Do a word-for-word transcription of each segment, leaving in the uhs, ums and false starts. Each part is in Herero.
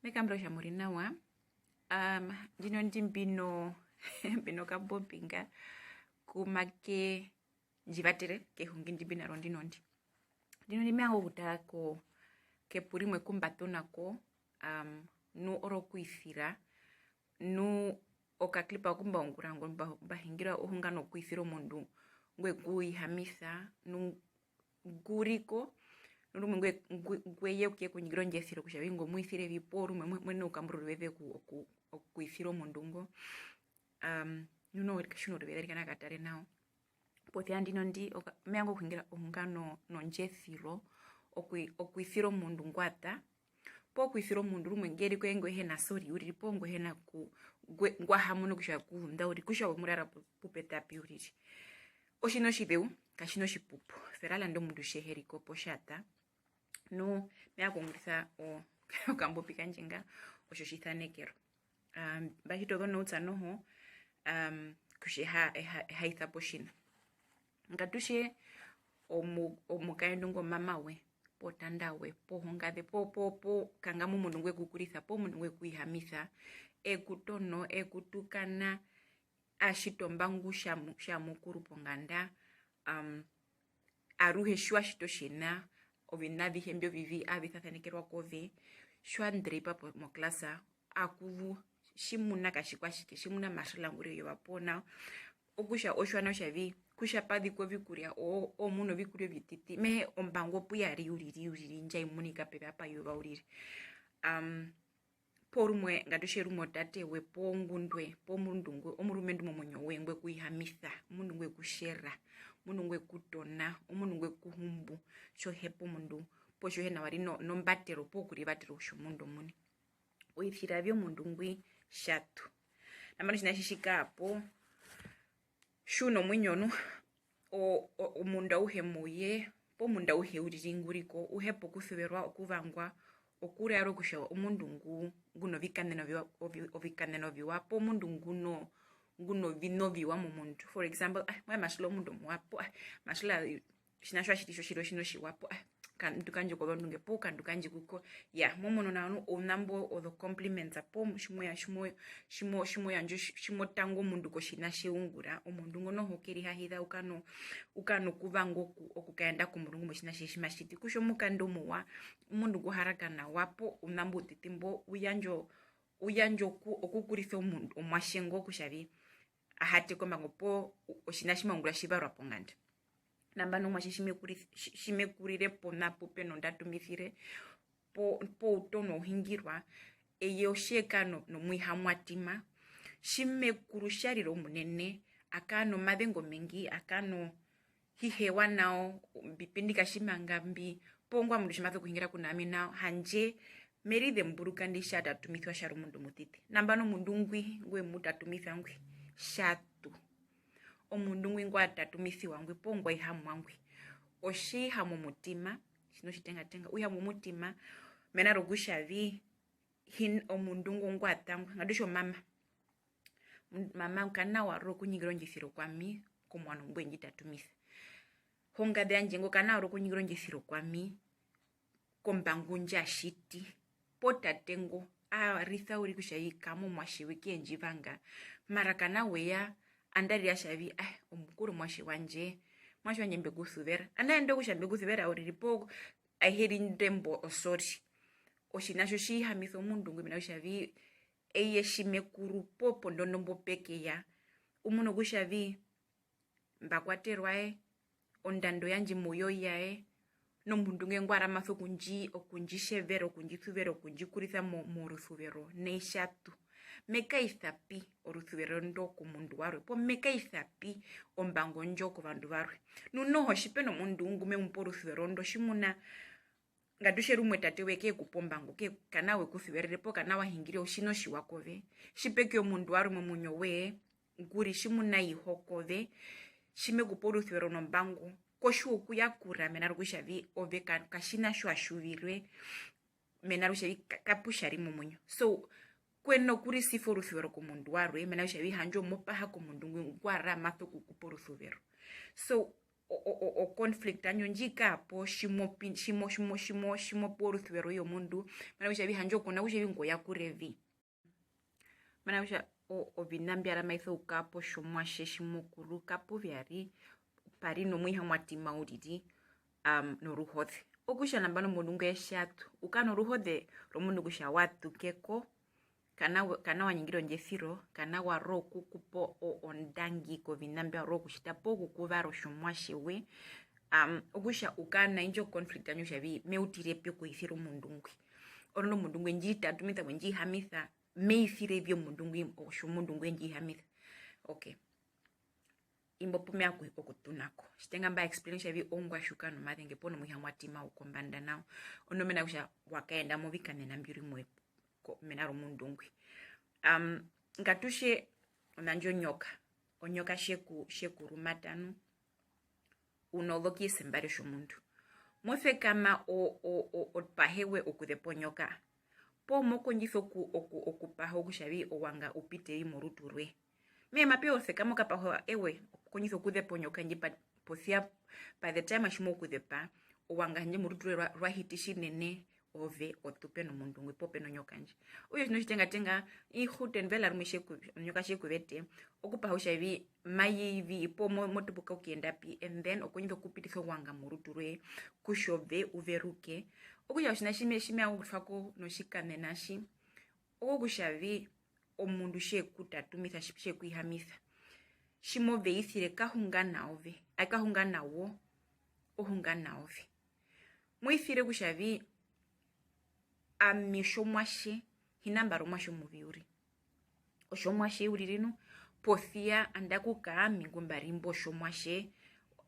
Me kambura kutja mu ri nawa. Um, ndino ndi mbi no, mbi nokambo mbi nga ku make ndji vatere kehungi ndi mbi na ro ndino ndi. Ndino ndi me vanga okutara ko, kepu rimwe ku mba tona ko, um, nu orokuisira, nu okaklipa ku mba ungura ngo mba, mba hingirwa ohunga nokuisira omundu ngwe ku ihamisa, nu ngu ri ko, nu rumwe ngwe, ngwe, ngwe ya okuye ku ningira ondjesiro kutja ingo mu isire vi poo rumwe mwe-, mwe na okukambura oruveze oku, oku, okuisira omundu ngo. Um, nu noho tji u noruveze arikana ka tare nao. Posi ya ndino ndi, oka-, me vanga okuhingira ohunga no, nondjesiro, okui-, okuisira omundu ngwa ṱa, poo kuisira omundu rumwe nge ri koye ngwe hi na sorry uriri, poo ngwe hi na ku, ngwe, ngwa ha munu kutja ku zunda uriri, kutja we mu raera pu, pu pe ṱa pi uriri. Otjiṋa otjizeu, katjiṋa otjipupu. Veralande omundu tje he ri ko poo tja ṱa. Nu, me vanga okuungurisa o, okambopi kandje nga, otjo tjisanekero. Um, mba tjiti ozonotes noho, um, kutja e ha, e ha, e ha isa po otjiṋa. Ngatu tje omu-, omukaendu ngo mama we, poo tanda we, poo hongaze, poo, poo, poo kangamwa omundu ngwe ku kurisa, poo omundu ngwe ku ihamisa, e ku tono, e ku tukana, a tjita ombangu tja mu-, tja mukuru ponganda, um, aruhe tji wa tjiti otjiṋa, oviṋa avihe mbyo ovivi aavi sasanekerwa kove, tji wa ndreipa po, mo class, a ku zu, tjimuna katjikwatjike, tjimuna ma tjila ngu ri eyova poo nao, okutja otjiwa nao kutja vi, kutja pa zikwa ovikurya, o-, o muna ovikurya ovititi, me hee ombangu opu ya ri uriri, uriri, ndjai munika pevapayuva uriri. Um, poo rumwe, ngatu tje rumwe otate we, poo ngundwe, poo mundu ngwi, omurumendu momuinyo woye ngwe ku ihamisa, omundu ngwe ku tjera, omundu ngwe ku tona, omundu ngwe ku humbu, tjo hepa omundu, poo tjo hi na wa ri no-, nombatero, poo kurivatera kutja omundu omuini. Oisira vi omundu ngwi tja ṱu. Nambano otjiṋa tji tji kara po, tji u nomuinyo nu, o-, o-, omundu auhe mouye, poo omundu auhe uriri ngu ri ko, u hepa okusuverwa, okuvangwa, okuraerwa kutja omundu ngu, ngu novikaṋena oviwa, ovi-, ovikaṋena oviwa, poo omundu ngu no, ngu noviṋa oviwa momundu. For example, ah, mbwae ma tjila omundu omuwa poo, ah, ma tjila otjiṋa tji wa tjiti tjo tji ri otjiṋa otjiwa poo, ah, kandu kandje kozondunge poo kandu kandje kuko. Iyaa, mo munu nao nu, ouna mbo ozo compliments poo tji mo ya, tji mo, tji mo, tji mo yandja, tji mo tanga omundu kotjiṋa tje ungura, omundu ngo noho ke rihahiza u kara no, u kara nokuvanga oku, okukaenda komurungu motjiṋa tje tji ma tjiti. Kutja omukandi omuwa, omundu ngu ha raka nawa poo ouna mbo outiti mbo, u yandja o, u yandja oku, okukurisa omundu, omuatje ngo kutja vi, a ha teke ombango poo otjiṋa tji ma ungura tji varwa ponganda. Nambano omuatje tji me kuri-, tji, tji me kurire pona pu pe nondatumisire, po, pou tono ouhingirwa, eye otje kara no, nomuihamwatima, tji me kuru tja rira omunene, a kara nomazenge omengi, a kara no, hi hewa nao, mbi pindika tjimanga mbi, poo ngwa omundu tji ma sokuhingira ku na ami nao, handje me rizemburuka indi tja tatumisiwa tja ri omundu omutiti. Nambano omundu ngwi, ngwe mu tatumisa ngwi, tja ṱu. Omundu ngwi ngwa tatumisiwa ngwi, poo ngwa ihamwa ngwi, otjihamo momutima, tjiṋa otjitengatenga, u ihamwa momutima, mena rokutja vi, hin-, omundu ngo ngwa ṱa ngwi, ngatu tje omama. Mama, kana wa rora okuningira ondjesiro kwami komuano mbwe ndji tatumisa. Hongaze yandje ngo, kana wa rora okuningira ondjesiro kwami kombangu ndja tjiti. Poo tate ngo, aa risa uriri kutja i kamo omuatje we ke ndji vanga. Mara kana we ya, andarire a tja vi, ah, omukuru omuatje wandje, omuatje wandje mbe ku suvera. Andaye ndo kutja mbe ku suvera uriri poo, aihe ri ndembo osori. Otjiṋa tjo tji ihamisa omundu ngwi mena rokutja vi, eye tji me kuru poo pondondo mbo pe keya, u muna kutja vi, mba kwaterwa ye, ondando yandje mouye oyaye, nomundu ngwi ngwa ri a ma so okundji-, okundjitjevera, okundjisuvera, okundjikurisa mo-, morusuvero, nai tja ṱu. Me kaisa pi orusuvero ndo komundu warwe, poo me kaisa pi ombango ndjo kovandu varwe? Nu noho tji pe nomundu ngu me mu pe orusuvero ndo, tjimuna, ngatu tje rumwe tate woye ke ku pe ombango, ke, kana we ku suverere poo kana wa hingire otjiṋa otjiwa kove, tji pe keya omundu warwe momuinyo woye ngu ri tjimuna iho kove, tji me ku pe orusuvero nombango, ko tjiwa okuyakura, mena rokutja vi ove ka-, katjiṋa tji wa tjivirwe, mena rokutja vi ka-, kapu tja ri momuinyo. So, ko yenene okurisiva orusuvero komundu warwe, mena rokutja vi handje o mo paha komundu ngwi ngwa ri a ma so okukupa orusuvero. So, o, o, o, o conflict ndjo ndji kara po tji mo pi-, tji mo, tji mo, tji mo, tji mo pewa orusuvero i omundu, mena rokutja vi handje okona kutja vi ngo yakure vi. Mena rokutja o-, oviṋa mbya rama isa okukara po tjomuatje tji mo kuru ka po vyari, pa ri nomuihamwatima uriri, um, noruhoze. Okutja nambano omundu ngwi tja tu, u kara noruhoze romundu kutja wa tu ke ko, kana wa-, kana wa ningire ondjesiro, kana wa rora okukupa o-, ondangi koviṋa mbya rora okutjita poo okukuvara otjomuatje we. Um, okutja u kara na indjo conflict ndjo kutja vi me utire pi okuisira omundu ngwi. Orondu omundu ngwi we ndji tatumisa, we ndji hihamisa, me isire vi omundu ngwi, otjomundu ngwi we ndji hihamisa. Okay. Imbo pu me ya oku-, okutuna ko. Tjitenga mba explain kutja vi ongwaye tji u kara nomazenge poo nomuihamwatima u kombanda nao. Orondu mena rokutja wa kaenda movikaṋena mbi ri mwe ko-, mena romundu ngwi. Um, ngatu tje ona ndjo onyoka. Onyoka tje ku-, tje ku rumata nu, u nozokiese mbari otjomundu. Mo sekama o-, o-, o-, o pahewe okuzepa onyoka. Poo mo kondjisa oku-, oku-, okupaha okutja vi owanga u pite vi morutu rwe. Me hee mape ya o sekama o kapaha ewe, o kondjisa okuzepa onyoka ndji pa-, posia by the time tji mo kuzepa, owanga handje morutu rwe rwa, rwa hiti tjinene ove o tu pe nomundu ngwi poo pe nonyoka ndji. Okutja otjiṋa otjitengatenga, i hut en vela rumwe tje ku-, onyoka tje ku vete, okupaha kutja vi mai vi poo mo-, mo tupuka okuyenda pi, and then o kondjisa okupitisa owanga morutu rwe kutja ove u veruke. Okutja otjiṋa tji me-, tji me vanga okutwa ko notjikaṋena tji, okokutja vi omundu tje ku tatumisa, tje-, tje ku ihamisa, tji mo ve isire ka hungana ove, ai ka hungana wo, o hungana ove. Mo isire kutja vi ami otjomuatje, hi na mba ri omuatje omuvi uriri. Otjomuatje uriri nu, posia andaku ka ami ngu mba ri mbo otjomuatje,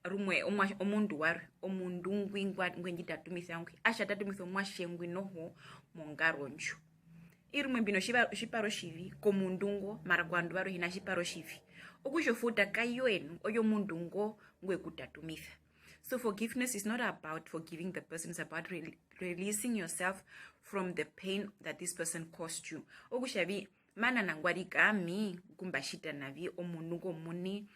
rumwe omua-, omundu warwe, omundu ngwi ngwa-, ngwe ndji tatumisa ngwi, a tja tatumisa omuatje ngwi noho mongaro ndjo. I rumwe mbi notjiva-, otjiparo tjivi komundu ngo, mara kovandu varwe hi na tjiparo tjivi. Okutja ofuta ka yoye nu, oyomundu ngo ngwe ku tatumisa. So forgiveness is not about forgiving the person, it's about re-, releasing yourself from the pain that this person caused you. Okutja vi, mana nangwari ka ami ngu mba tjita navi, omundu ngo omuini,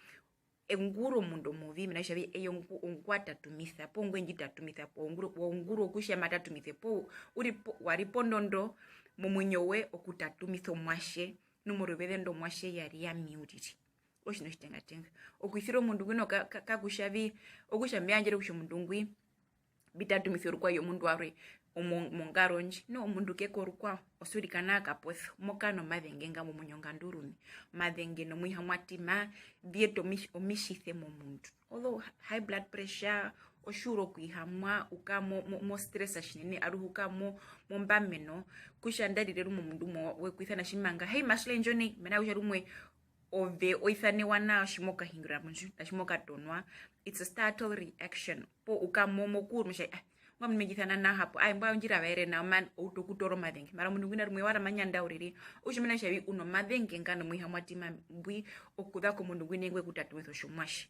e ungura omundu omuvi, mena rokutja vi eye ongu-, ongwa tatumisa, poo ngwe ndji tatumisa, poo ungura, wa ungurwa kutja ma tatumise, poo u ri po, wa ri pondondo momuinyo we okutatumisa omuatje, nu moruveze ndo omuatje ya ri ami uriri. Otjiṋa otjitengatenga. Okuisira omundu ngwi noho ka-, ka-, ka kutja vi, okutja mbi yandjere kutja omundu ngwi, mbi tatumisa orukwao yomundu warwe, omo-, mongaro ndji. Nu omundu ke ko rukwao, osorry ka na kaposa, mo kara nomazenge nga momuinyo nga ndu ruṋe. Omazenge nomuihamwatima, vi eta omi-, omitjise momundu. Although high blood pressure, otjiuru okuihamwa, u kara mo, mo, mo stress tjinene, aruhe u kara mo, mombameno, kutja nandarire rumwe omundu umwe we ku isana tjimanga, "Hey, Mashle, ndjo nai," mena rokutja rumwe ove o isanewa nao tji mo kahingirwa mondjuwo, tji mo katonwa, it's a startle reaction. Poo u kara mo, mo kuuru mo tja, "Ah, ngwa omundu me ndji isana nao hapo, ae, mbwae ondji ravaere nao, man, o utu okutoora omazenge." Mara omundu ngwina rumwe wa ri ma nyanda uriri, okutja mena rokutja vi u nomazenge nga nomuihamwatima mbwi okuza komundu ngwina ngwe ku tatumisa otjomuatje.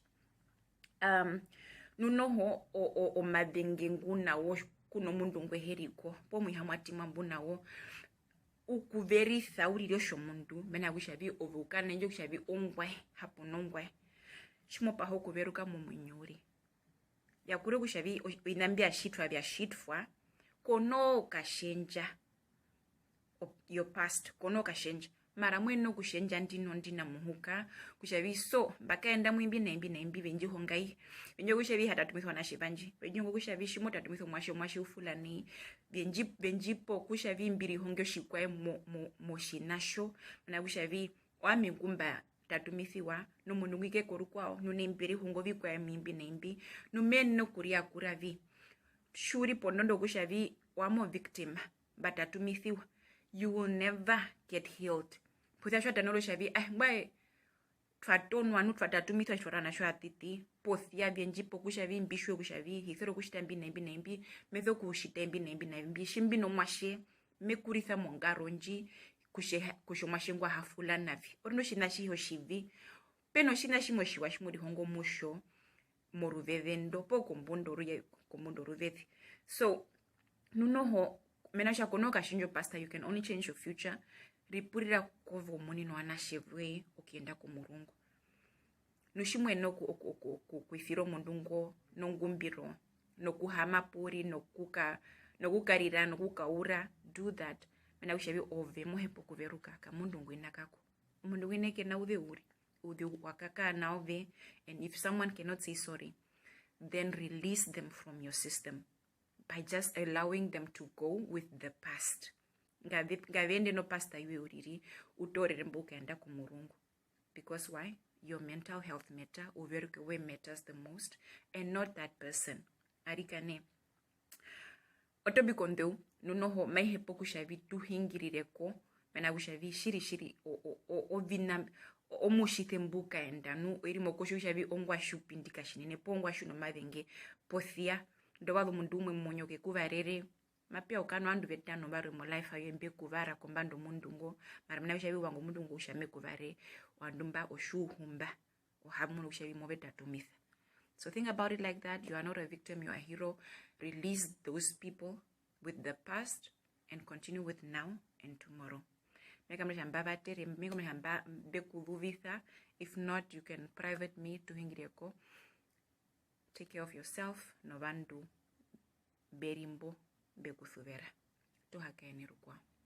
Um, nu noho o-, o-, omazenge ngu na wo ku nomundu ngwe he ri ko, poo muihamwatima mbu na wo, u ku verisa uriri otjomundu, mena rokutja vi ove u kara na indjo kutja vi ongwaye, hapo nongwaye. Tji mo paha okuveruka momuinyo uriri. Yakura kutja vi o-, oviṋa mbya tjitwa, vya tjitwa, ko noo katjendja. Op-, your past, ko noo katjendja. Mara mo yenene okutjendja ndino ndina muhuka, kutja vi so, mba kaenda mu imbi na imbi na imbi, ve ndji honga vi. Ve ndji honga kutja vi hi ha tatumiswa ovanatje vandje. Ve ndji honga kutja vi tji mo tatumisa omuatje, omuatje u fula nai. Ve ndji-, ve ndji pa kutja vi mbi rihonge otjikwaye mo-, mo-, motjiṋa tjo. Mena rokutja vi, owami ngu mba tatumisiwa, nomundu ngwi ke ko rukwao, nu nai mbi rihonga ovikwaye mu imbi na imbi. Nu me yenene okuriyakura vi. Tji u ri pondondo yokutja vi, owami o victim. Mba tatumisiwa, you will never get healed. Posia tji wa tanaura kutja vi, ah, mbwae twa tonwa nu twa tatumiswa tji twa ri ovanatje ovaṱiṱi, posia ve ndji pa kutja vi mbi tjiwe kutja vi hi sere okutjita mbi na imbi na imbi, me sokutjita imbi na imbi na imbi, tji mbi nomuatje, me kurisa mongaro ndji, kutja, kutja omuatje ngwi a ha fula navi. Orondu otjiṋa atjihe otjivi, pe notjiṋa tjimwe otjiwa tji mo rihongo mu tjo, moruveze ndo, poo kombunda oruye-, kombunda oruveze. So, nu noho, mena rokutja ko noo katjindja o past, you can only change your future, ripurira kove omuini novanatje voye okuyenda komurungu. Nu tji mo yenene oku- oku- oku- oku- okuisira omundu ngo nongumbiro, nokuhaama pu u ri, nokuka- nokukarira, nokukaura, do that. Mena kutja vi ove mo hepa okuveruka, ka mundu ngwina kako. Omundu ngwina ke na uzeu uriri, uzeu wa kakara na ove. And if someone cannot say sorry, then release them from your system by just allowing them to go with the past. Ngave- ngave ende no past yoye uriri, u toorere mbo u kaenda komurungu. Because why? Your mental health matter, uveruke woye matters the most, and not that person. Arikana, o topic onḓeu, nu noho mai hepa kutja vi tu hingirire ko, mena kutja vi tjiri, tjiri, o- o- o- ovina, o- omutjise mbu kaenda, nu oiri mokutja kutja vi ongwa tji u pindika tjinene, poo ongwa tji u nomazenge, posia, ndovazu omundu umwe momuinyo ke ku varere, mape ya u kara novandu vetano varwe mo life yoye mbe ku vara kombanda omundu ngo, mara mena kutja vi u vanga omundu ngo kutja me ku vare, ovandu mba otji u humba, o ha munu kutja vi mo ve tatumisa. So think about it like that, you are not a victim, you are a hero. Release those people with the past and continue with now and tomorrow. Me kambura kutja mba vatere, me kambura kutja mba- mbe ku zuvisa. If not, you can private me, tu hingire ko. Take care of yourself novandu mbe ri mbo mbe ku suvera. Tu hakaene rukwao.